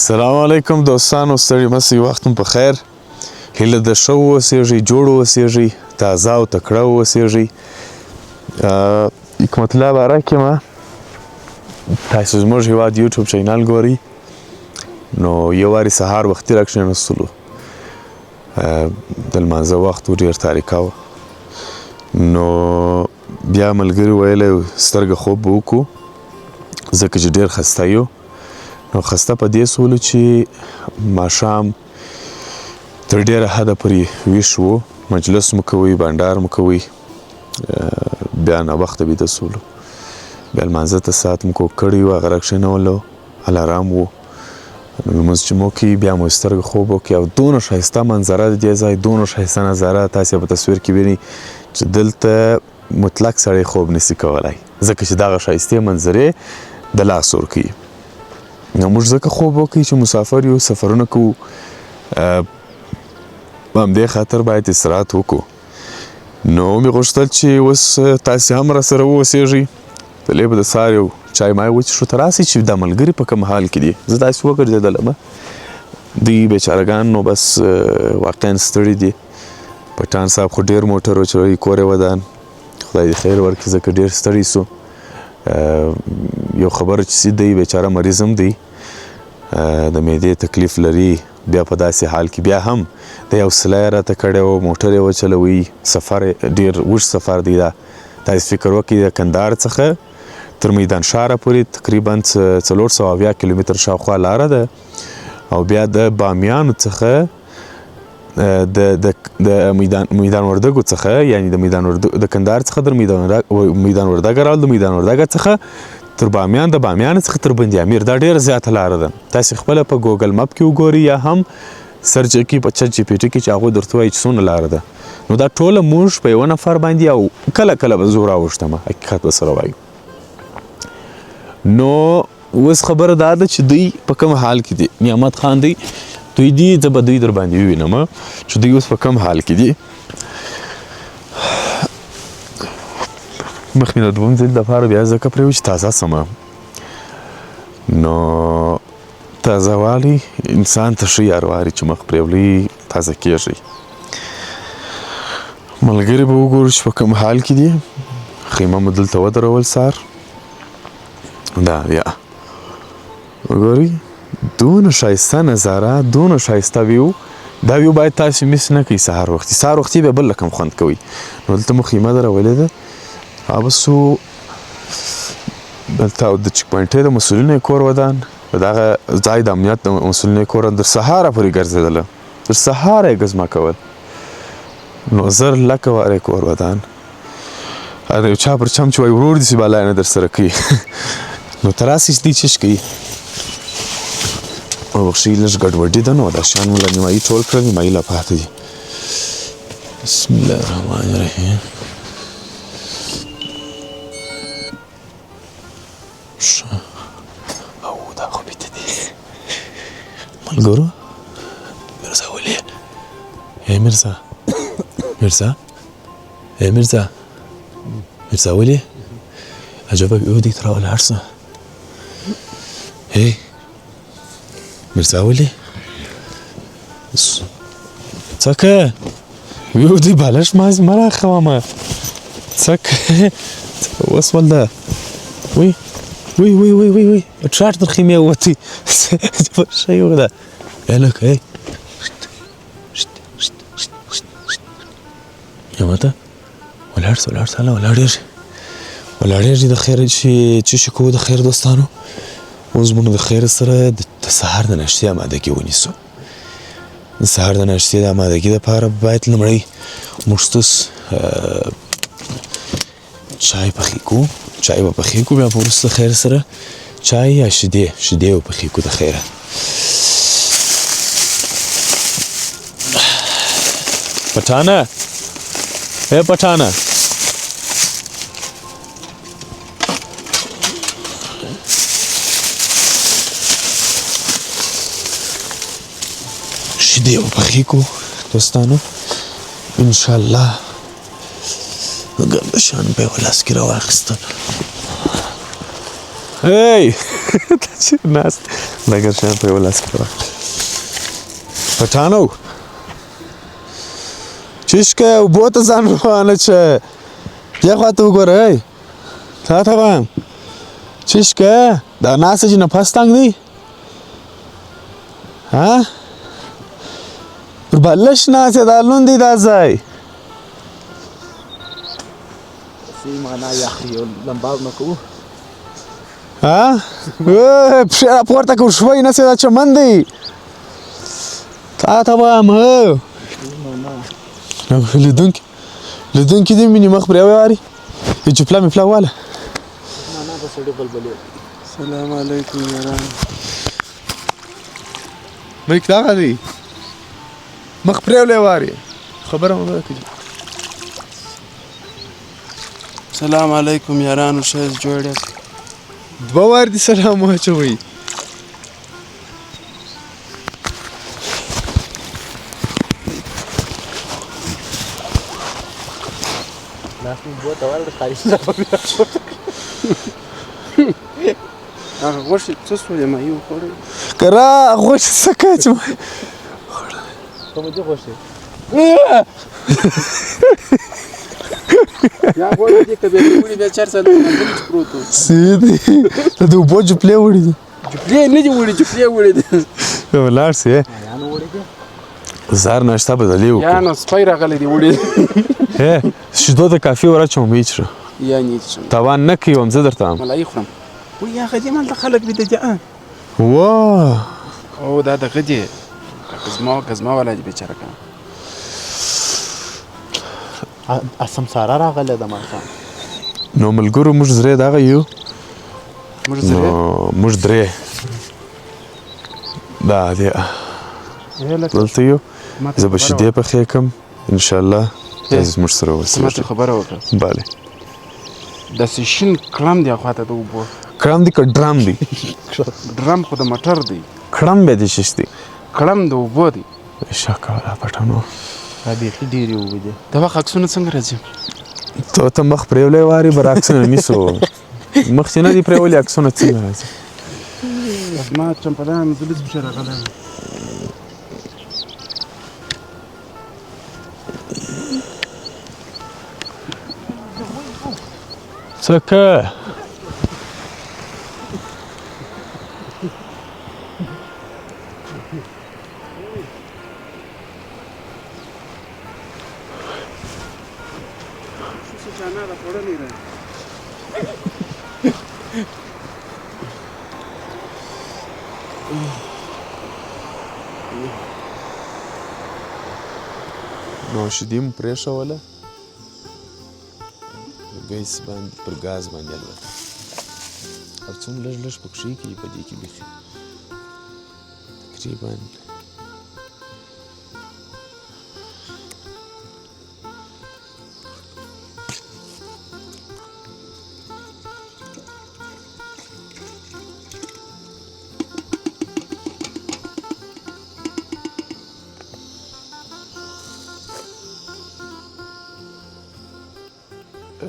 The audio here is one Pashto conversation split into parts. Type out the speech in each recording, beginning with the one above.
السلام علیکم دوستانو، ستړي مه سئ، وخت مو په خیر. هیله ده ښه واوسېږئ، جوړ واوسېږئ، تازه او تکړه واوسېږئ. حکمت الله بارک یم. تاسو زموږ هیواد یوټیوب چینل ګورئ. نو یو وارې سهار وختي راکښېنستلو، د لمانځه وخت و، ډېر تاریکه وه. نو بیا ملګري ویلی سترګه خوب به وکړو، ځکه چې ډېر خسته یو. نو خسته په دې سولو چې ماښام تر ډېره حده پورې ویښ وو، مجلس مو کوی، بنډار مو کوی، بیا ناوخته ویده سولو. بیا لمانځه ته ساعت مو کوک کړی و، هغه راکښېنولو، الارام و. نو لمونځ چې مو وکړي، بیا مو سترګه خوب وکړي. او دونه ښایسته منظره د دې ځای، دونه ښایسته نظاره تاسې په تصویر کې وینئ چې دلته مطلق سړی خوب نشي کولی، ځکه چې دغه ښایستې منظرې د لاس ورکوي. نو موږ ځکه خوب وکړي چې مسافر یو، سفرونه کوو، په همدې خاطر باید استراحت وکړو. نو مې غوښتل چې اوس تاسې هم راسره واوسېږئ. دلې به د سهار یو چای مای وڅښو، ته راسئ چې دا ملګري په کوم حال کې دي. زه داسې وګرځېدلم، دوی بیچارهګان نو بس واقعا ستړي دي. پټان صاحب خو ډېر موټر وچلوي، کور یې ودان، خدای دې خیر ورکړي، ځکه ډېر ستړی سو. یو خبره چې دی بیچاره مریض هم دی، د معدې تکلیف لري، بیا په داسې حال کې بیا هم د حوصله یې راته کړې وه، موټر یې وچلوي. سفر ډېر اوږد سفر دی دا. تاسې فکر وکړئ د کندهار څخه تر میدان ښاره پورې تقریبا 470 کیلومتر شاوخوا لاره ده، او بیا د بامیانو څخه د د د میدان میدان وردګو څخه، یعنی د میدان وردګ د کندهار څخه تر میدان وردګ راول، د میدان وردګ څخه تر بامیان، د بامیان څخه تر بند امیر، دا ډېره زیاته لاره ده. تاسې خپله په ګوګل مپ کې وګورئ یا هم سرچ کې په چت جي پي ټي کې چې هغوی درته وایي چې څونه لاره ده. نو دا ټوله موږ په یوه نفر باندې او کله کله به زور اوښتم، حقیقت به سره وایو. نو اوس خبره دا ده چې دوی په کوم حال کې دي. نعمت خان دی، دوی دي، زه به دوی در باندې ووینم چې دوی اوس په کوم حال کې دي. مخ مې د دوم ځل دپاره بیا ځکه پرېوت چې تازه سمه. نو تازه والی انسان ته ښه یارواري چې مخ پرېولي تازه کېږي. ملګري به وګورو چې په کوم حال کې دي. خیمه مو دلته ودرول سهار، دا بیا وګورئ دونه ښایسته نظاره، دونه ښایسته ویو. دا ویو باید تاسې میس نه کړئ. سهار وختي، سهار وختي بیا بل رقم خوند کوي. نو دلته مو خیمه درولې ده. اوسو دلته د چک پوینټې د مسؤلینو یې کور ودان، په دغه ځای د امنیت د مسؤلینو یې کور تر سهاره پورې ګرځېدله، تر سهاره یې ګزمه کول. نو زر لکه واره یې کور ودان. د یو چا پر چم چې وایي ورور دې سي بالا یې نه درسره کوي. نو ته راسئ چې دوی چش کوي. وبخښئ لږ ګډوډي ده، نو دا شیان مو له نیمایي ټول کړل، نیمایي لا پاتې دي. بسم الله الرحمن الرحیم. ښه، او دا خو بیده دي ملګرو. میرزا ولې؟ ای میرزا، میرزا، ای میرزا، میرزا ولې؟ عجبه ویو دی، ته راولاړ سه. ای میرزا ولې؟ څه که ویو دی بالښت مه راخوه ما. څه که اوس ول وی وی وی وی وی وی ټراټ تر خیمې ووتی. ښه یو ده. هلکه ای یمته ولاړ سه، ولاړ سه، هله ولاړېږي، ولاړېږي. د خیر چې څه شي کوو، د خیر دوستانو. اوس موږ د خیر سره د سهار د ناشتې امادګي ونیسو. د سهار د ناشتې د امادګي دپاره باید لومړی موږ ستاسو چای پخې کوو، چای به پخې کوو، بیا به وروسته خیر سره چای یا شیدې، شیدې وپخې کو د خیره. پټانه، ای پټانه، شیدې وپخې کو دوستانو، انشاءالله ګردشان په یوه لاس کې راواخیستل. هی ته چېرې ناست؟ لګرشان په یوه لاس کې راواخیستل. پټانو چشکه اوبو ته ځان روانه چه، دې خوا ته وګوره. ای تا ته وایم چشکه، دا ناسته چې نفس تنګ دی ها، بلش ناست دا لوند دی دا ځای. معنا یخ یو لمباو نه کوو. ها پښې راپورته کړو، شوی نه سي، دا چمن دی. تا ته وایم لیدونکي لیدونکي دې مینې مخ پرې وواري. یو چپلا مې پلا واله. سلام علیکم یاران. ملک دغه دی مخ پرې واري، خبره مو وکړي. سلام علیکم یارانو، ښه یاست جوړ یاست؟ دوه وار دې سلام واچوئ. لاس مې اوبو ته ورغی، خالي لپه مې راپورته کړ. هغه غوښې څه سولې ماهي وخوړې؟ کرا غوښې څه کوې چې کومې دي غوښې؟ یا غوښې دي که بیا دې وړي، بیا چېرته چې پروت و. څه دي د اوبو جوپلې وړي دي؟ جوپلې نه دي وړي، جوپلې وړي دي. ولاړ سې زار ناشته به دلې وکړو. یا نو سپی راغلی دی وړي. شیدو ته کافي وراچوم ویې څښه. یا نه څښم. تاوان نه کوي وم زه درته وایم. ملایي خورم. وایي هغه دې مالته خلک ویده دي. واه او دا دغه دی ګزما ګزما والا دی بیچاره که. اسم ساره راغلی ده ماښام. نو ملګرو موږ درې دغه یو، موږ درې، موږ درې دا دی دلته یو. زه به شیدې پخې کړم انشاءالله، تاسو زموږ سره ته ماته اوسېږئ. خبره وکړه. بله. داسې شین کړم دی خواته د اوبو. کړم دی که ډرم دی؟ ډرم خو د موټر دی. کړم بیا دې څه دی؟ کړم د اوبو دی. ښه کوه پټانو. دا بیخي ډېرې اوبه دي. د وخت عکسونه څنګه راځي؟ ته ته مخ پرېولی واري بر عکسونه نیسو. مخ چې نه دي پرېولي عکسونه څنګه راځي؟ زما چمپلان زه لوڅ پښې راغلی یم. څه که؟ نو شیدې مو پرېښوله ګیس باندې، پر ګاز باندې البته، او څومره لږ لږ پکښې کې دي په دې کې بیخي تقریبا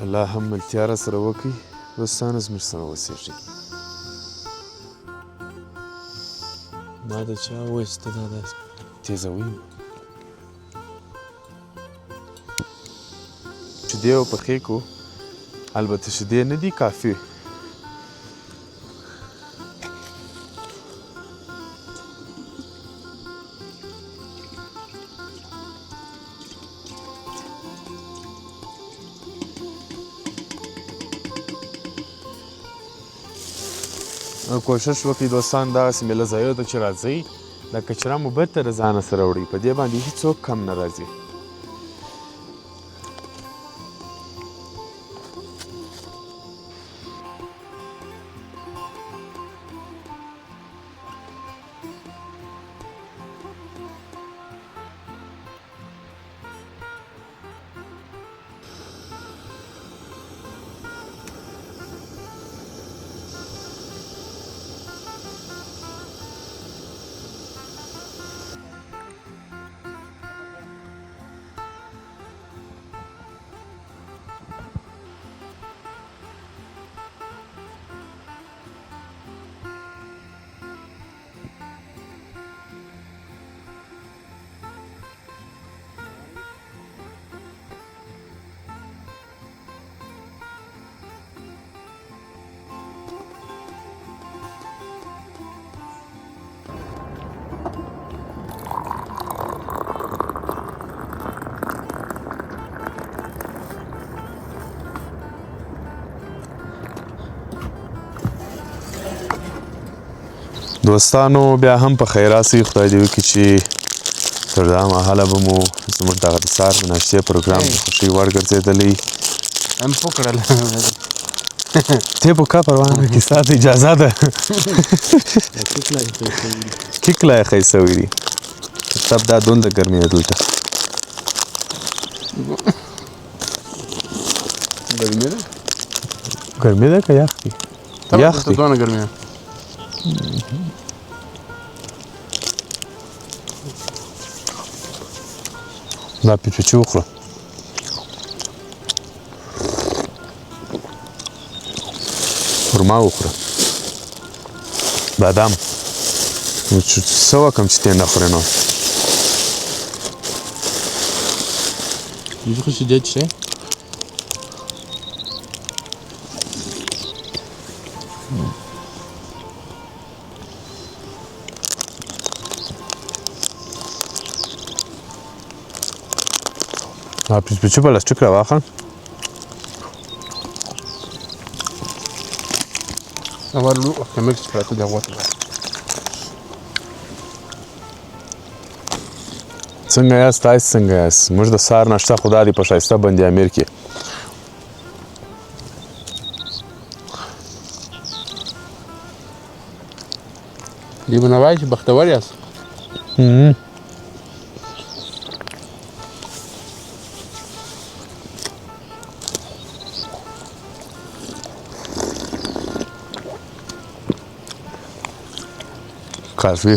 الله هم ملتیا را سره وکړي. دوستانو زموږ سره اوسېږئ. ما د چا وویل چې ته دا داسې تېزوي. شیدې او پخې کو، البته شیدې نه دي کافي. کوشش وکړئ دوستان دغسې مېله ځایو ته چې راځئ دا کچره مو بیرته له ځانه سره وړئ، په دې باندې هېڅوک کم نه راځي. دوستانو بیا هم په خیر راسئ. خدای دې وکړي چې تر دا مهاله به مو زموږ دغه د سهار د ناشتې پروګرام د خوښۍ وړ ګرځېدلی. هم پوکړل. ته په کا پروا نه کې، ستا ته اجازه ده. کیک لا یې ښی سوی دی. تب دا دونده ګرمي ده دلته. ګرمي ده؟ ګرمي ده که یخ دی؟ یخ دی. دونه ګرمي ده. دا پیچ وخوره. خرما وخوره، بادام. نو چې څه وکړم چې ته نه خورې نو؟ یو خو شیدې څښې؟ دا پیچ پلاستیک راواخله. ورلو کمک چې پراته دی غوته. څنګه یاست؟ تاسو څنګه یاست؟ موږ د سهار ناشته خدا دې په ښایسته بند امیر کې. دی به نه وایي چې بختور یاست. کافي.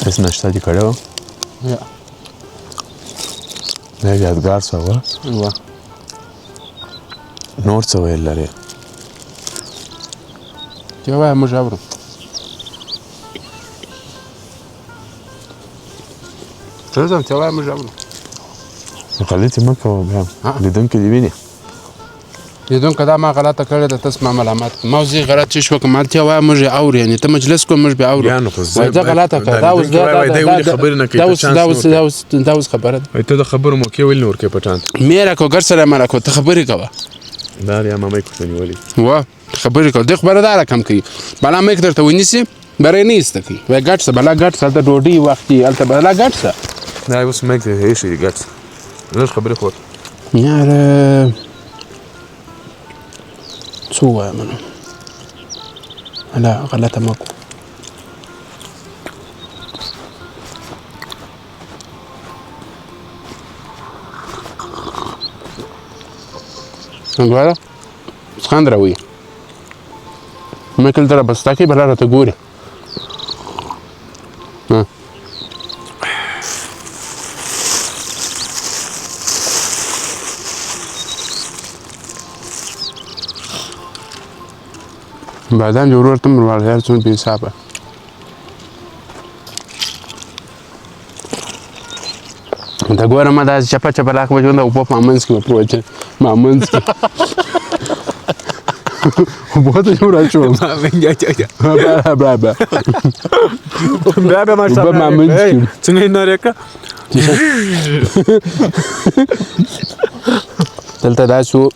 هېڅ ناشته دې کړې وه؟ یا. دا یادګار څه وه؟ وه. نور څه ویل لرې؟ ته وایه موږ اورو. ته ځم، ته وایه موږ اورو. غلطي مه کوه، بیا لیدونکي دې ویني. لیدونکو دا ما غلطه کړې ده، تاسو ما ملامت کړه. ما زه غلط څه شو کوم؟ ته وایه موږ اورو، یعنې ته مجلس کوم موږ به اورو. بیا نو خو زه وایي ته غلطه کړه. دا اوس دا اوس دا اوس دا اوس دا اوس خبره ده. ته د خبرو موقع ولې نه ورکوې پټان؟ مې راکړه، ګر سره مې راکړه، ته خبرې کوه. دا بیا ما مایک ورته نیولی. وه خبرې کوه، دې خبره دا رقم کوي. بلا مایک درته ونیسي، بری نه ایسته کوي. وایي ګډ شه، بلا ګډ شه، هلته ډوډۍ وخت دي، هلته بلا ګډ شه. دا اوس مایک درته ایښی دی، ګډ شه. لږ خبرې خو وکړه. یاره څه ووایم نو؟ لا غلطه مه کوه. ګوره خوند راوړي. مې کله در بسته کې بلا راته ګوري. بادام دې ورور ته هم ورواړه، یار څومره بې انصافه. ته ګوره ما داسې چپه چپه لاک به ژوند اوبه په منځ کې به پروت یم، ما منځ کې اوبو ته یې وراچوم. بیا بیا بیا بیا ما اوبه ما منځ کې. څنګه یې نارې کړه؟ دلته داسې و،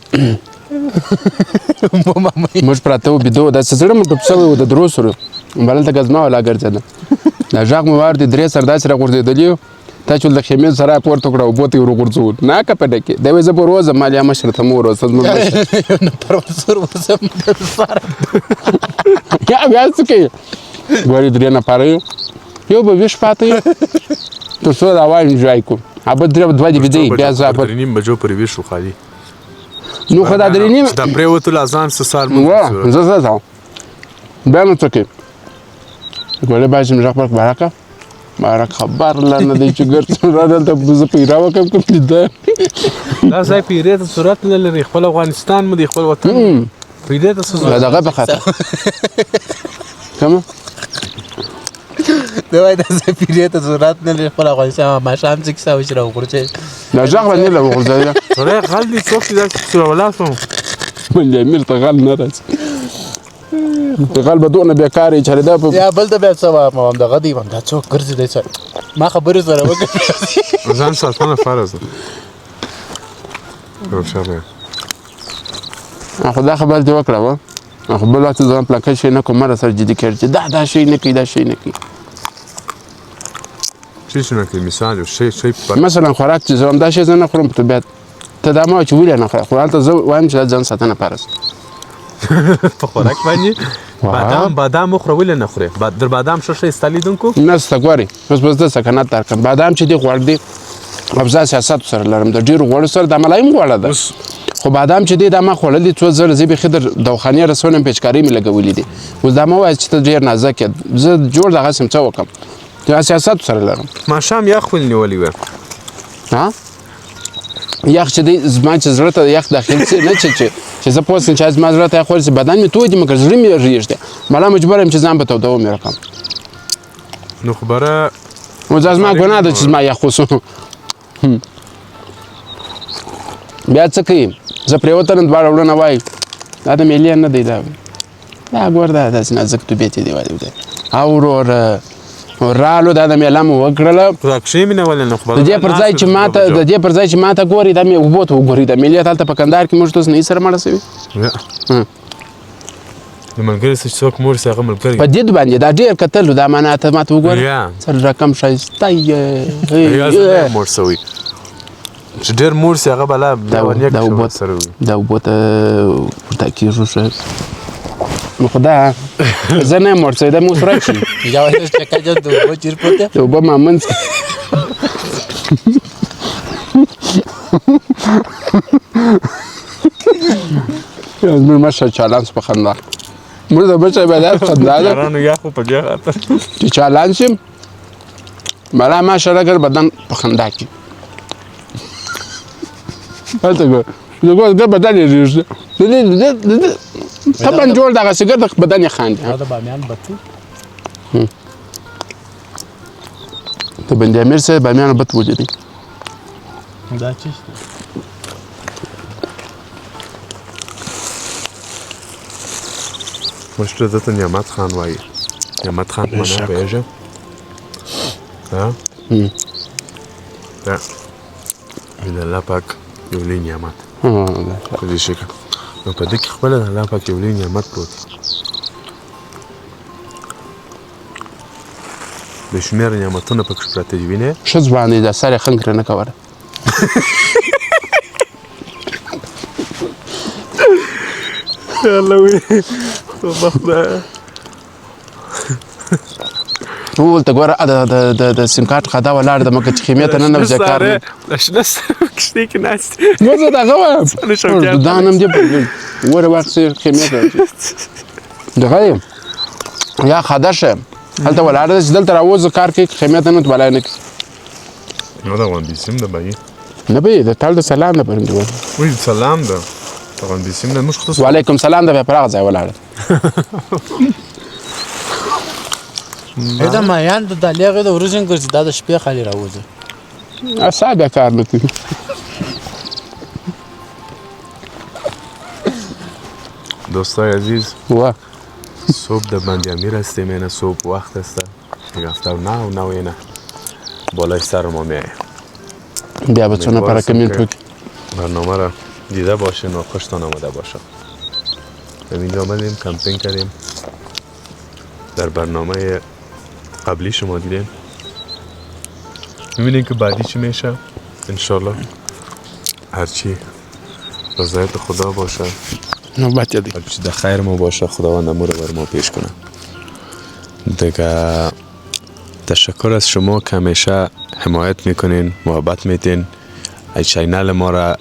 موږ پراته وو بیده وو، داسې زړه مو ډوب شوی و د درو سرو. بلته ګزمه ولا ګرځېده، دا غږ مو واورېد، درې سر داسې راغورځېدلي وو. تا چې له خیمې سره پورته کړه، اوبو ته یې وروغورځول. نه که په ډکې دی وایي زه به وروځم، ما لیا مشر ته مه وروځه، زموږ مشر. یو نفر ورسره وروځم سره. یا بیا څه کوي؟ ګورې درې نفره یو، یو به ویښ پاتې یو تر څو دا وای انجوای کړو. ابه درې دوه دې بیده وي، بیا زه درې نیم بجو پورې ویښ وو خالي. نو خو دا درې نیم چې دا پرېوتلو اذان څه سهار مونځ وه، وشو. زه زه ځم. بیا نو څه کوي؟ ګورې باید چې مې غږ ورکړ، بارکه بارک خبر لا نه دی چې ګرځم را دلته زه پیرا وکړم کوم لیده. دا ځای پیرې ته صورت نه لري، خپل افغانستان مو دی، خپل وطن پیرې ته څه ضرورت؟ دغه په خاطر کومه دی وایي دا ځای پیرې ته ضرورت نه لري، خپل افغانستان. ماښام څه کیسه وشي راوغورځوي. دا غږ باندې له وغورځوي. سړی غل دی، څوک چې داسې سره ولاړ شو. بند امیر ته غل نه راځي. انتقال به دونه بېکاره یې چې دا په یا بل ته بیا څه وایم، همدغه دی، دا څوک ګرځي دی څه ما خبرې سره وکړې. ځان ساتنه فرض ده. روښانه. خو دا خبره دې وکړه وه، خو بل وخت ځان پلکه شی نه کوم، مه راسره جدي کېږه چې دا دا شی نه کوي، دا شی نه کوي. څه شی نه کوي؟ مثال یو شی شی مثلا خوراک چې زه همدا شی زه نه خورم په طبیعت، ته دا مه وایه چې ولې نه خورې، خو هلته زه وایم چې دا ځان ساتنه فرض ده. په خوراک باندې بادام بادام وخوره، ولې نه خورې؟ در بادام ښه شی ستا لیدونکو؟ نه سته ګورې، اوس به زه سکنات درکړم. بادام چې دي غوړ دي، او زه سیاست سره لرم د ډېرو غوړو سره، دا ملایم غوړه ده. خو بادام چې دی دا ما خوړل دي څو ځله، زه بیخي در دواخانې رسولم، پیچکارۍ مې لګولې دي. اوس دا مه وایه چې ته ډېر نازک یې، زه جوړ دغسې یم، څه وکړم، دا سیاست سره لرم. ماښام یخ ولې نیولی وې؟ ها یخ چې دی زما چې زړه ته یخ داخل سي، نه چې چې زه پوه سم چې زما زړه ته یخ ورسي، بدن مې تود دی مګر زړه مې رېږدي، ملا مجبور یم چې ځان به تودوم یې رقم. نو خبره نو دا زما ګناه ده چې زما یخ وسو. بیا څه کوي، زه پرېوتلم، دواړه وړونه وایي دا د میلې نه دی، دا دا ګور دا داسې نازک طبیعت یې دی وایي دی. او وروره رالو دا د میله مو وکړله. دا کښې مې نه ولې نه خو د دې پر ځای چې ماته د دې پر ځای چې ماته ګوري دا مې اوبو ته وګوري. د میلې ته هلته په کندهار کې موږ تاسو نه سره مړه سوي. د ملګري څه چې څوک مور سي هغه ملګری په دید باندې دا ډېر کتلو، دا معنا ته ماته وګوره څه رقم ښایسته یې مور سوی چې ډېر مور سي هغه بلا دا اوبو ته پورته کېږو. ښه نو خو دا زه نه یم مړ سوی، دا مې اوس ورک شي. د اوبه ما منځ زموږ مشر چالان سو په خندا، موږ د مشر به داسې خندا ده چې چالان شي بلا ماشاءالله ګر بدن په خندا کې هلته ګور ګور بدن یې رېږدي، طبعا جوړ دغسې ګرد بدن یې خاندي. دا د بامیان بت د بند امیر صاحب بامیانو بت ولیدی. دا څه شی؟ مشره ده ته نعمت خان وایي. نعمت خان معنا پوهېږې؟ ها دا د الله پاک یو لوی نعمت په دې شکل، نو په دې کې خپله د الله پاک یو لوی نعمت پروت دی، بې شمېره نعمتونه پکښې پراته دي. وینې ښه ځوان دی، دا سر یې خنګره نه کوله. الله وي توبه خدایه. ټول ته ګوره د سیم کارت خدا ولاړ ده، مګر چې خیمې ته ننوځې کار نه. شنه ساره په کښتۍ کې ناست دی. نو زه دغه وایم، دا نن دې وره واخیستې خیمې ته دغه دی یا خاده شه هلته ولاړ ده چې دلته راوځه کار کوي، خیمې ته ننوت بلا نه کوي. نو دا غوندې سیم ده بایي نه به د تل د سلام ده پرم دی وای سلام ده غوندې سیم ده موږ خو وعلیکم سلام ده پر هغه ځای ولاړ ده. دا مایان د دالې هغې د ورځې ګرځي، دا د شپې خالي راوځي. اعصاب یې کار نه کوي. دوستای عزیز واه صبح د بند امیر هستیم، اینه صبح وخت است هفته و نه اینه بالای سر ما میایه. بیا به څو نفره کمنټ وکړي. برنامه را دیده باشین و خوشتان آمده باشه. اینجا آمدیم کمپینگ کردیم، در برنامه قبلی شما دیدین، میبینیم که بعدی چی میشه انشالله. هرچی رضایت خدا باشه، نوبت دی، هرچی در خیر ما باشه خداوند امور بر ما پیش کنه. دیگه تشکر از شما که همیشه حمایت میکنین، محبت میتین. ای channel ما را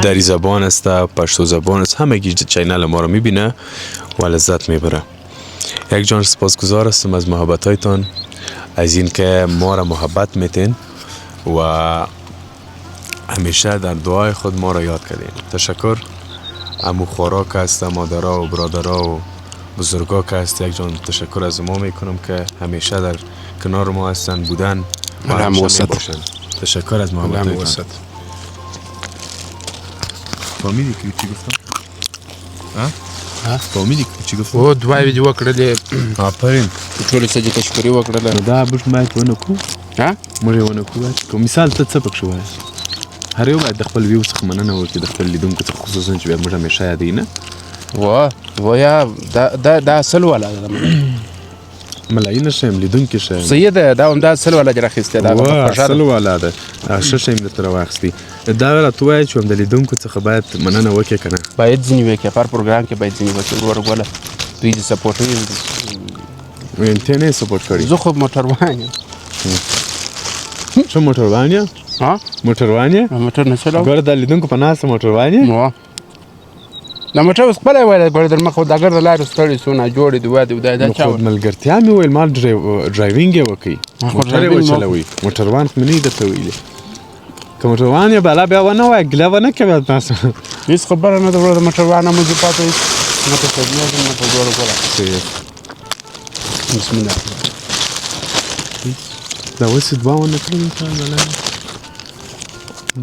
دری زبان است، پشتو زبان است، همگی channel ما را میبینه و لذت میبره. یک جان سپاسگزار هستم از محبت هایتان، از اینکه ما را محبت میتین و همیشه در دعای خود ما را یاد کردین. تشکر. امو خوراک است، مادرها و برادرها و بزرگا که هست، یک جان تشکر از ما میکنم که همیشه در کنار ما هستن، بودن و همیشه میباشن. تشکر از محبت هایتان. فهمیدی که چی گفتم؟ ها؟ په امید چې گفت او دعاوې دې وکړلې. آفرین. ټولې څه دې تشکري وکړله. دا موږ باید ونه کړو. ها؟ موږ یې ونه کړو. باید که مثال ته څه پکښې وایې؟ هر یو باید د خپل ویو څخه مننه وکړي، د خپل لیدونکو څخه، خصوصا چې بیا موږ همیشه یادوي نه. و و یا دا دا اصل والا ده. ملایي نه ښیم، لیدونکي ښیم. صحیح ده، دا همدا اصل والا دې راخیستی ده. وه، اصل والا ده. ښه شی مې درته راواخیستی. دا راته ووایه چې هم د لیدونکو څخه باید مننه وکړې که نه؟ باید ځینې وکړې، په هر پروګرام کې باید ځینې وکړې. ورور ګله، دوی دې سپورټوي. ویل ته نه یې سپورټ کړی؟ زه خو موټروان یم. څه موټروان یې؟ ها؟ موټروان یې؟ موټر نه چلوم. ګوره دا لیدونکو په ناسته موټروان یې؟ وه. دا موټر اوس خپله ویلی، ګوره در مخه دا ګرده لارې ستړې سو، ناجوړې دي، وا دي، دا نو چا خو ملګرتیا مې ویل، ما driving یې وکړئ، خو موټر یې driving مو وچلوئ. موټروان خو مې نه درته ویلي. که موټروان یې بالا بیا ونه وایې، ګیله ونه کوې بیا تاسو. هېڅ خبره نه ده وروره، د موټروان هم وځي پاته، هېڅ نه په شرمېږم نه په ګوره ګوره. بسم الله. دا اوس یې دعا ونه کړه مثال بالا.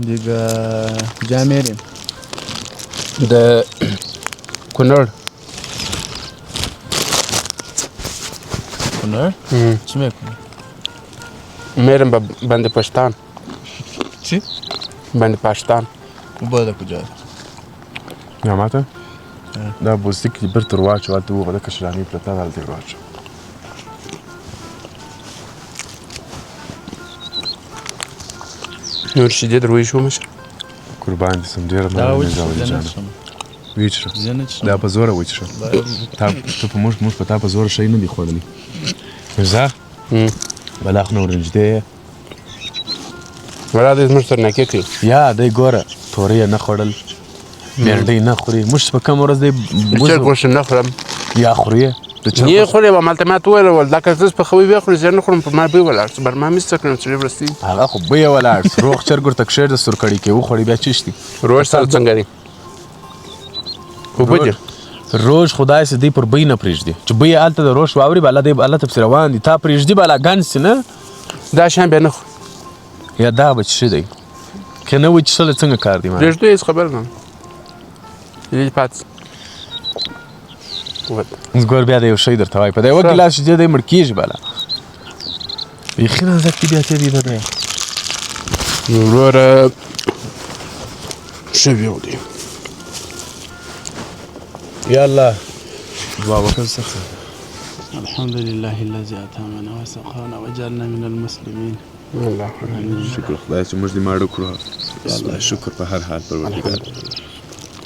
دیگه جامې د کونړ. کونړ؟ چې مې کونړ؟ میرم به بند پښتان. چی؟ بند پښتان. اوبه د کجا؟ نه ماته دا بوستک دې بیرته ور واچوه، هلته وګوره لکه شرانې پرته ده، هلته یې ور واچوه. نور شیدې در ویشو مشر. قربان دې سم، ډېره دا مننه وچ میرزا ولي زه نه جانه. څښم. ویچښه. زه نه څښم. دا په زوره وچښه. تا ته په موږ په تا په زوره شی نه دی خوړلی. میرزا بلا خو نه ورنږدې یې. ولا دې زموږ سره نکې کوي. یا دی ګوره تورې یې نه خوړل، مېنډۍ نه خوري. موږ په کومه ورځ دی چرګ غوښه نه خورم. یا خوري یې؟ د چرګ نه غوښه- خوري، مالته ما ته وویل، ول دا که زه پخوي ویې خوري، زه نه خورم، په ما بوی ولاړ سو، بر ما مې څه کړم چې ورستي. هغه خو بوی یې ولاړ سو. روغ چرګ ورته کښېږده، سور کړی کې وخوړي بیا چیش دي. روژ سره څنګه دی؟ اوبه دي. روژ خدای سي دی پر بوی نه پرېږدي، چې بوی یې هلته د روژ واوري بالا دی هلته پسې روان دي، تا پرېږدي بالا ګن سي نه. دا شیان بیا نه خوري. یا دا به څه دی که نه وچښله څنګه کار دی؟ ما پرېږدو هېڅ خبره نه دې پاتې سي. اوس ګور بیا د یو شی درته وایي، په دا یوه ګیلاس شیدې دی مړ کېږي بالا. بیخي نازک طبیعت یې دی بده. وروره ښه ویو دی. یا الله دعا وکړه څه. الحمد لله الذي أطعمنا وسقانا وجعلنا من المسلمين. الله شکر خدای چې موږ دې ماړه کړو. الله شکر په هر حال پروردګار.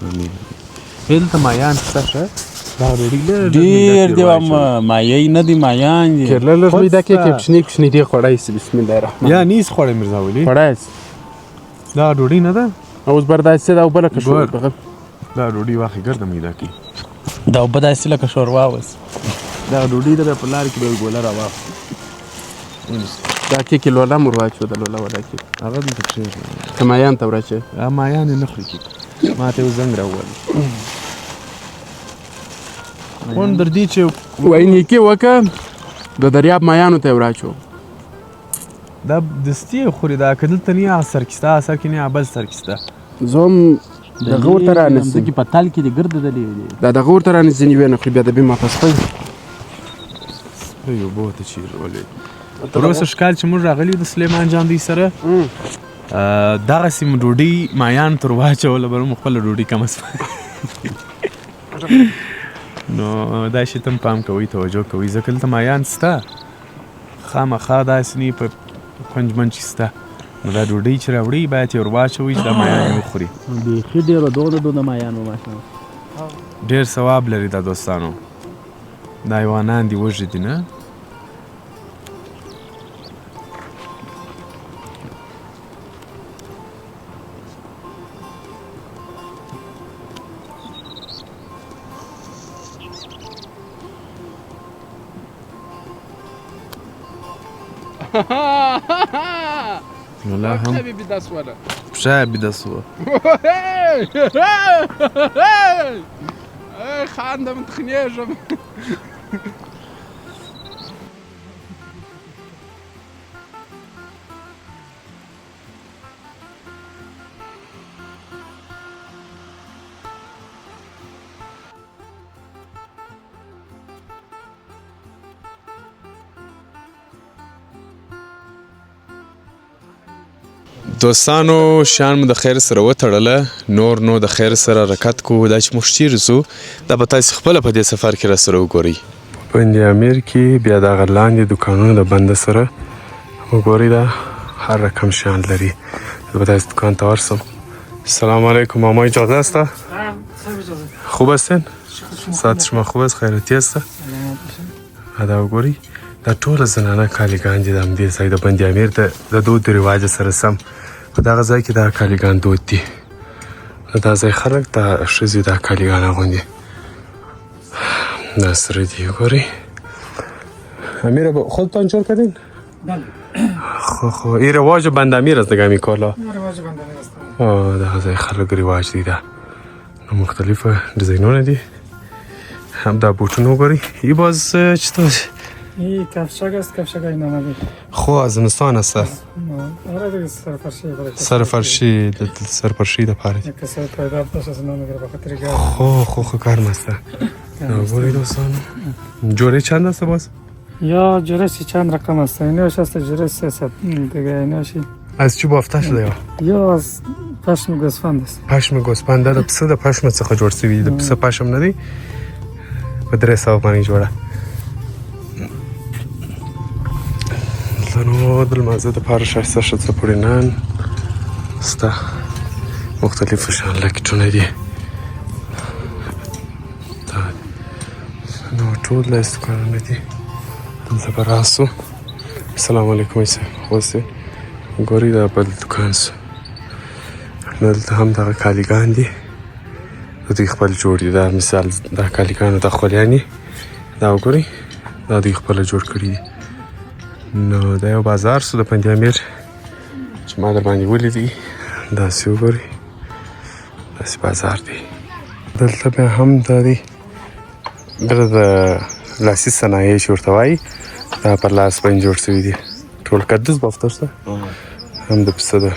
آمین. دلته مایان شته ښه؟ دا ډوډۍ لږ ډېر دی، مایۍ نه دي، مایان دي. کېرله لږ میده کې کې کوچني کوچني دي خوړی سي. بسم الله الرحمن. یا نیس خوړی میرزا ولي؟ خوړی سي. دا ډوډۍ نه ده؟ اوس بر داسې ده او بله که ګور. شوروا. دا ډوډۍ واخلي ګرده میده کې. دا اوبه داسې لکه شوروا اوس. دا ډوډۍ ده، بیا په لار کې به یو ګوله راواخلو. دا کیک لوله مور واچو، د لوله ولا کیک. هغه دلته کښېږده. که مایان ته وراچوې. مایان یې نه خوري کیک. ما ته یو زنګ راووهلی. خون در دې چې وایي نیکي وکړه، د دریاب مایانو ته یې وراچو. دا دستي یې خوري، دا که دلته نه هغه سر کې سته، هغه سر کې نه هغه بل سر کې سته. زه هم دغه ورته رانیسم. ځکه په تل کې دې ګرده دلې دي. دا دغه ورته رانیسي، ځینې ویې نه خوري، بیا د بې ما په سپی. سپی اوبو ته چیرې ولوېد. پروسږ کال چې موږ راغلي د سلیمان جان دوی سره، دغسې مو ډوډۍ مایان تر واچوله، بل مو خپله ډوډۍ کمه سوه. نو دا شي ته هم پام کوئ، توجه کوئ، ځکه دلته مایان سته، خامخا داسې نه په کنج منج کې سته. نو دا ډوډۍ چې راوړئ باید یې ور واچوئ چې دا مایان یې وخوري. بیخي ډېره دونه دونه مایان وو ماشاءالله. ډېر ثواب لري دا دوستانو. دا حیوانان دي وږي دي نه؟ نو لا هم پښه یې بیده سوه. خاندم تخنیږم. دوستانو شیان مو د خیر سره وتړله، نور نو د خیر سره حرکت کوو. دا چې موږ چیرې ځو دا به تاسې خپله په دې سفر کې راسره وګورئ. په بند امیر کې بیا دغه لاندې دوکانونه د بنده سره وګورئ، دا هر رقم شیان لري. زه به تاسې دوکان ته ورسم. السلام علیکم ماما، اجازه است؟ خوب هستین؟ ساعت شما خوب است؟ خیرتی است؟ دا وګورئ، دا ټوله زنانه کالیګان دي د همدې ځای د بند امیر د دود د رواج سره سم په دغه ځای کې دا کالیګان دود دي. د دا ځای خلک دا ښځې دا کالیګان اغوندي. دا سره دي وګورئ. امیر خودتان جور کردین؟ بله. خو این رواج بند امیر است دیگه، همین کالا. رواج بند امیر است. دغه ځای خلک رواج دی. دا نو مختلفه ډیزاینونه دي. هم دا بوټونه وګورئ. ای باز چطور؟ این کفشک است، کفشک های نمدی. خو از زمستان است. آره دیگه، سرفرشی برای کسی. سرفرشی د سرفرشي د پاره دي. یک کسی پیدا باشه از نمیگیره به خاطر گرم. خو خو خو ګرم است. وګورئ دوستانو، جوړې چند است باز؟ یا جرسی چند رقم است. اینوش است جرس 300 دیگه، اینوشی از چی بافته شده یا؟ یا از پشم گوسفند است. پشم ګوسفند، دا د پسه د پشم څخه جوړ شوی دی. د پسه پشم نه دی، په 300 باندې جوړه. دلته نو د لمانځه دپاره ښایسته ښه څپړینان سته، مختلف شان لکټونه دي. دا نو ټول داسې دوکانونه دي. دلته به راسو. السلام علیکم صاحب، اوس ګورئ دا بل دوکان سو. دلته هم دغه کالیګان دي، د دوی خپل جوړ دي. دا مثال دا کالیګانو دا خولیانې دا وګورئ، دا دوی خپله جوړ کړي دي. نو دا یو بازار سو د بند امیر چې ما در باندې ولیدی. داسې وګورئ، داسې بازار دی. دلته بیا هم دا دی بله د لاسي صنایع چې ورته وایي، دا پر لاس باندې جوړ شوي دي ټول. قدوس بافته شته هم د پسه ده.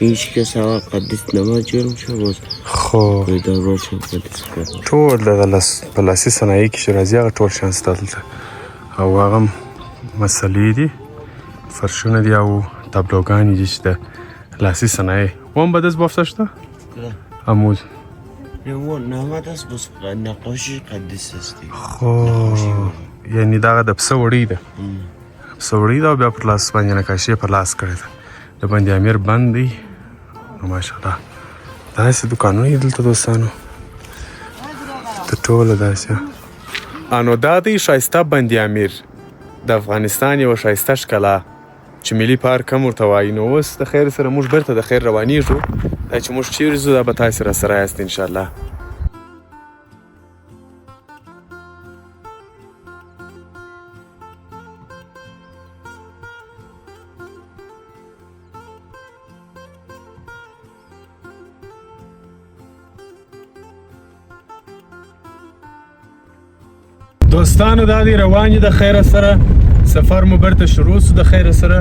هیچ کس هوا قدیس نما جور میشه باز. خو پیدا شد قدیس کنه. ټول دغه لاس په لاسي صنایع کې چې راځي هغه ټول شیان شته دلته. او هغه هم مسلې دي، فرشونه دي او تابلوګانې دي چې د لاسي صنایع. وم به دست بافته شته؟ اموز نمد است بس نقاشی قدیس است دیگه. خو یعنی دغه د پسه وړۍ ده، پسه وړۍ ده او بیا پر لاس باندې نقاشي یې پر لاس کړې ده. د بند امیر بند دی. نو ماشاءالله داسې دوکانونه دي دلته دوستانو، ته ټوله داسې. انو دا دی ښایسته بند امیر، د افغانستان یوه ښایسته ښکلا چې ملي پارک هم ورته وایي. نو اوس د خیر سره موږ بیرته د خیر روانېږو. دا چې موږ چیرې ځو دا به تاسې راسره یاست انشاءالله. دوستانو دا دی روان یو د خیره سره، سفر مو بیرته شروع سو د خیره سره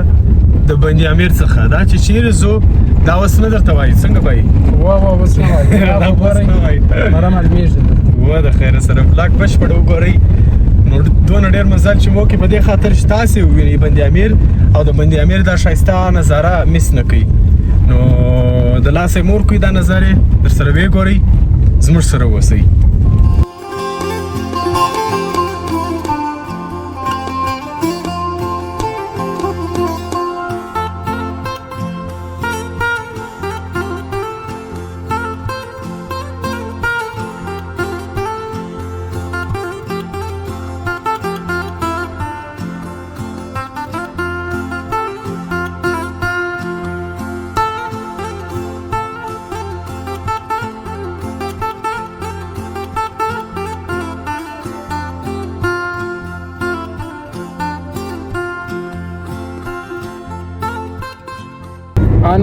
د بند امیر څخه. دا چې چیرې ځو دا اوس نه درته وایي، څنګه به وایي؟ وا وا اوس نه وایي. دا اوس نه وایي. مره معلومېږي. و د خیره سره vlog بشپړ وګورئ. نو دونه ډېر مزل چې مو وکړي په دې خاطر چې تاسې ووینئ بند امیر او د بند امیر دا ښایسته نظاره miss نه کړئ. نو د لاسه یې مور کوي دا نظارې در سره ویې ګورئ، زموږ سره اوسئ.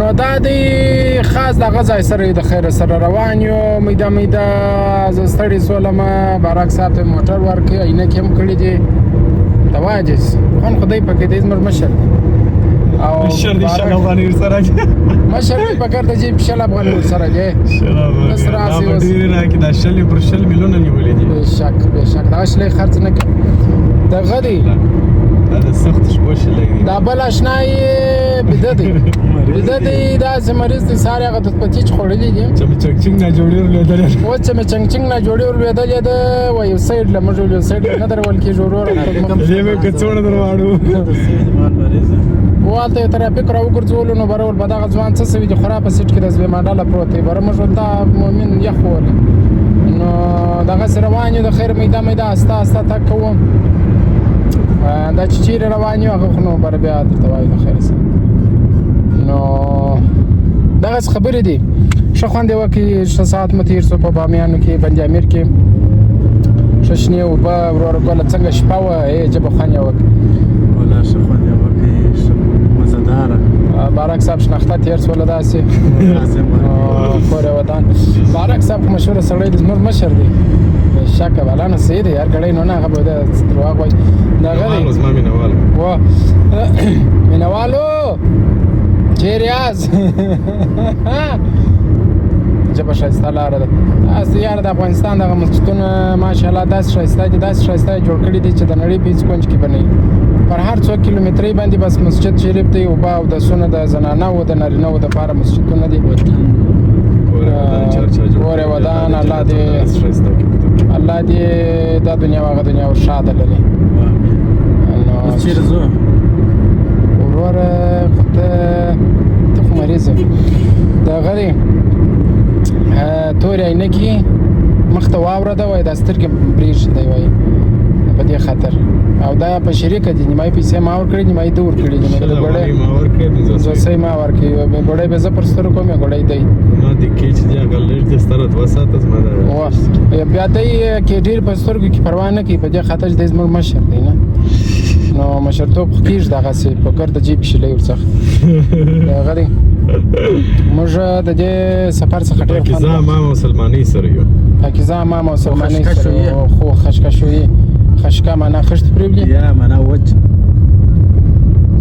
نو دا دی خاص دغه ځای سره یو د خیره سره روان یو. میده میده زه ستړی سولم، باراک صاحب ته موټر ورکړ، عینکې هم کړې دي. ته وایه چې خون خدای پکې دی، زموږ مشر دی. او مشر دی 20 افغانۍ ورسره دی. مشر دی پکار دی چې 20 افغانۍ ورسره دی. 20 افغانۍ. بس راسي دا به اوس. ډېرې راکړي، دا 20 یې پر 20 میلیونه نیولې دي. بېشک بېشک، دا شلې خرڅ نه کړي. دغه دی دا د سخت شپو شلګ دي. دا بل اشنا یې بیده دی، بیده دی، داسې مریض دی. سهار یې هغه دود پتي چې خوړلي دي، چې مې چنګ نه جوړې ورلېدلې. اوس چې مې چنګ چنګ نه جوړې ورلوېدلې ده. وایي یو سایډ له موږ یو سایډ له نه درول کېږي وروره. دې مې کڅوړه درواړو. و هلته یو ترافیک راوګرځولو، نو بره ول په دغه ځوان څه سوي دي، خورا په سیټ کې د زوی ماډله پروت دی. بره موږ ورته مؤمن یخ ووهلی. نو دغسې روان یو د خیر، میده میده استه استه تګ کوو. دا چې چیرې روان یو هغه خو نو بره بیا درته وایو د خیر سره. نو دغسې خبرې دي. ښه خوند یې وکړي، ښه ساعت مو تېر سو په بامیانو کې، بند امیر کې. ښه شنې اوبه وروره ګله، څنګه شپه وه، ای جبه خوند یې وکړ. ولا ښه خوند یې وکړي، ښه مزهداره. بارک صاحب شناخته تېر سوله داسې. کور یې ودان. بارک صاحب خو مشهوره سړی دی، زموږ مشر دی. شکه بلا نه صحیح دی، هر ګړی نو نه هغه به درواغ وایي. دغه دی زما مینوال و مینوالو چیرې یاست؟ ژبه ښایسته لاره ده. داسې یاره د افغانستان دغه مسجدونه ماشاءالله داسې ښایسته دي، داسې ښایسته یې جوړ کړي دي چې د نړۍ په هېڅ کونج کې به نه وي. پر هر څو کیلومترۍ باندې بس مسجد شریف دی، اوبه او دسونه د زنانه او د نارینه و دپاره مسجدونه دي. کور یې ودان. الله دې الله دې دا دنیا او هغه دنیا ور ښاده لري. نو اوس چېرې ځو؟ وروره خو ته خو مریض یې. دغه دی تورې عینکې مخ ته واوره ده، وایي دا سترګې برېښي دی، وایي په دې خاطر. او دا په شریکه دي، نیمایي پیسې ما ورکړې، نیمایي ده ورکړې دي. نو د ګوړې ما ورکړې 50 ما ورکړې، ګوړې به زه پر سترګو کوم، ګوړې دی. ما د کیچ دی هغه لږ دې ستره دوه ساعته زما د واه بیا دی کې ډېر په سترګو کې پروا نه کوي، په دې خاطر چې دی زموږ مشر دی نه. نو مشرتوب خو کېږي دغسې په ګرده جیب کې شلۍ ورڅخه. دغه دی موږ د دې سفر څخه ډېر خوند پاکیزه ما مسلمانۍ سره یو. پاکیزه ما مسلمانۍ خشکه سره شوې. خو خشکه شوې. خشکه معنا خشت پرېولي. یا معنا وچ.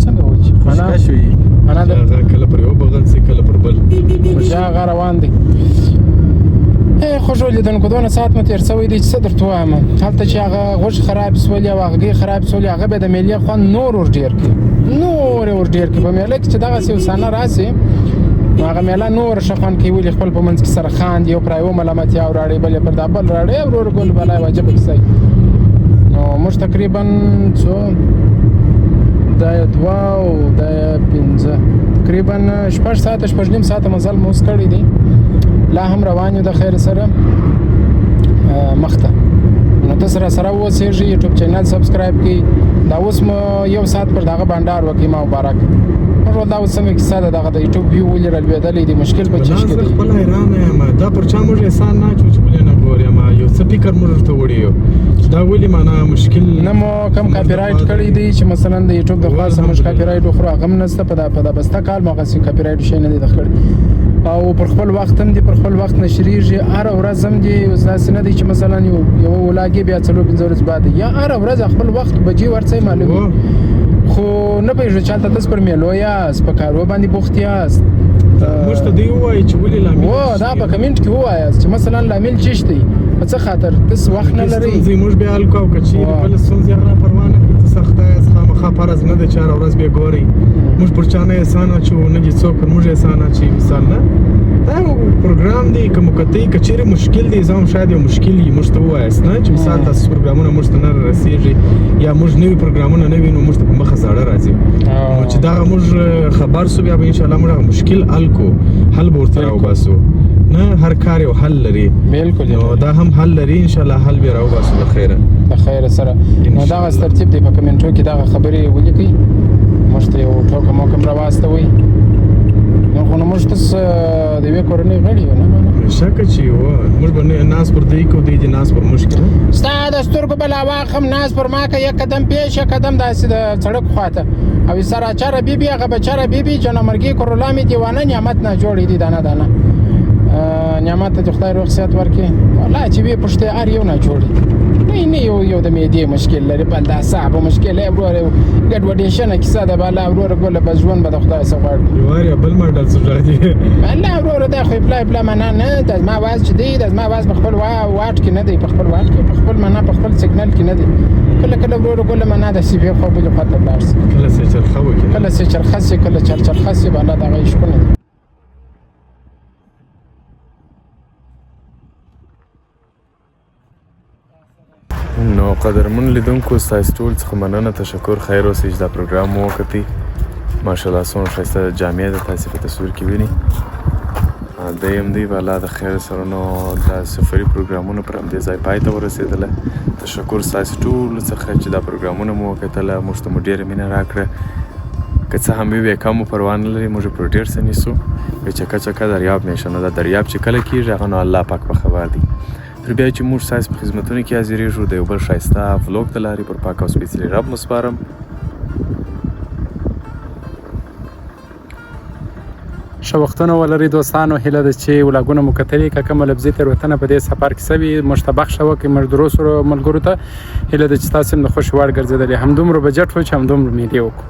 څنګه وچ؟ معنا خشکه شوې. معنا د هغه کله پر یو بغل سي کله پر بل. چې هغه روان دی. خوږو لیدونکو دونه ساعت مو تېر سوی دی چې څه درته ووایم. هلته چې هغه غوښې خراب سولې او هغه ګۍ خراب سولې، هغه بیا د میلې خوند نور ور ډېر کړي، نور یې ور ډېر کړي. په میله کې چې دغسې یو صحنه راسي نو هغه میله نور ښه خوند کوي. ولې خپل په منځ کې سره خاندي، یو پر یوه ملامتیا وراړي، بل یې پر دا بل راړي. ورور ګل بلا یوه عجبه کیسه وي. نو موږ تقریبا څو دا یې دوه او دا یې پنځه، تقریبا شپږ ساعته شپږ نیم ساعته مزل مو اوس کړی دی. لا هم روان یو د خیر سره مخته. نو تاسو را سره واوسېږئ، یوټیوب چینل سبسکرایب کړئ. دا اوس مو یو ساعت پر دغه بنډار وکړئ. ما مبارک موږ دا اوس څنګه کیسه ده، دغه د یوټیوب ویو ولې رالوېدلی دی، مشکل په چیش کې زه دی. خپل حیران یم، دا پر چا موږ احسان نه اچو چې ولې نه ګوري؟ ما یو څه فکر موږ ورته وړي یو چې دا ولې معنا مشکل. نه مو کم کاپی رایټ کړی دی چې مثلا د یوټیوب د خوا څخه موږ کاپی رایټ وخورو، هغه هم نشته. په دا بسته کال مو هغسې کاپی رایټ شی نه دی کړی. او پر خپل وخت هم دی، پر خپل وخت نشریږي، هره ورځ هم دی. اوس داسې نه دی چې مثلا یوه ولاګ بیا څلور پنځه ورځې بعد، یا هره ورځ خپل وخت بجې ورڅی معلومي. خو نه پوهېږو چې هلته تاسو پر میلو یاست، په کارو باندې بوخت یاست. موږ ته دی ووایي چې ولې لامل و دا په کمنټ کې ووایاست چې مثلا لامل چیش دی، په څه خاطر تاسو وخت نه لرئ. ستونزې موږ بیا حل کوو، که چیرې بله ستونزې هغه پروا نه کړي. ته سخته یاست، خامخا فرض نه ده چې هره ورځ بیا ګورئ. موږ پر چا نه احسان اچوو، نه دې څوک پر موږ احسان اچوي. مثال نه دا یو پروګرام دی که مو کتئ، که چیرې مشکل دی، زه هم شاید یو مشکل وي، موږ ته ووایاست نه چې مثال تاسو پروګرامونه موږ ته نه رسېږي یا موږ نوي پروګرامونه نه وینو، موږ ته په مخه زاړه راځي. نو چې دغه موږ خبر سو، بیا به انشاءالله موږ هغه مشکل حل کړو، حل به ورته راوباسو. نه هر کار یو حل لري. بالکل. نو دا هم حل لري، انشاءالله حل به راوباسو د خیره. د خیره سره. نو دغه ترتیب دی، په کمنټو کې دغه خبرې ولیکئ، موږ ته یو ټوکه موکم راواستوئ. نو خو نو موږ تاسو د یوې کورنۍ غړي یو نه؟ شکه چې و موږ به ناز پر دی کو، دی دې ناز پر موږ کې. ستا د سترګو بلا واخم، ناز پر ما که یک قدم پیش یک قدم داسې د سړک خواته. او سره چاره بی بی هغه بچاره بی بی جنمرګي کرولا می دیوانه نعمت نه جوړې دي دانه دانه. نعمت ته خدای روغ صحت ورکړي. والله چې وی پښتې هر یو نه جوړ نه نه یو یو د معدې مشکل لري، بل د اعصابو مشکل لري. وروره ګډوډې شنه کیسه ده. بالا وروره ګله به ژوند به د خدای څخه غواړي. یوار بل ماډل څه راځي. الله وروره دا خو پلا پلا معنا نه د زما واز چې دی، د زما واز په خپل واټ کې نه دی، په خپل واټ کې په خپل معنا په خپل سیګنل کې نه دی. کله کله وروره ګله معنا د سی بي خو بل خواته لاړ شي، کله څه چرخه وکړي، کله څه چرخه شي، کله چرچرخه شي. بالا دغه عشقونه دي. نو قدرمن لیدونکو، ستاسو ټول څخه مننه، تشکر، خیر اوسئ چې دا پروګرام مو وکتی. ماشاءالله څومره ښایسته جامې ده تاسې په تصویر کې وینئ. دی هم دی به الله د خیر سره. نو دا سفري پروګرامونه پر همدې ځای پای ته ورسېدله. تشکر ستاسو ټولو څخه چې دا پروګرامونه مو وکتله، موږ ته مو ډېره مینه راکړه. که څه هم وي کم مو پروا نه لري، موږ پر ډېر څه نیسو. که چکه چکه دریاب میشه، نو دا دریاب چې کله کېږي هغه نو الله پاک په خبر دی. تر بیا چې موږ ستاسو په خدمتونو کې حاضرېږو د یو بل ښایسته vlog د لارې، پر پاک او سپېڅلي رب مو سپارم. ښه وختونه ولرئ دوستانو. هیله ده چې ولاګونه مو کتلي. که کومه لفظي تېروتنه په دې سفر کې سوي، موږ ته بخښه وکړئ. موږ درو سرو ملګرو ته هیله ده چې تاسو هم د خوښې وړ ګرځېدلي. همدومره بجټ و چې همدومره مېلې وکړو.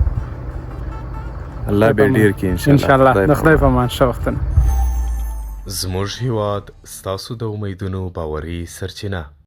الله به ډېر کړي ان شاء الله. د خدای په امان، ښه وختونه. زموږ هیواد ستاسو د امیدونو باوري سرچینه.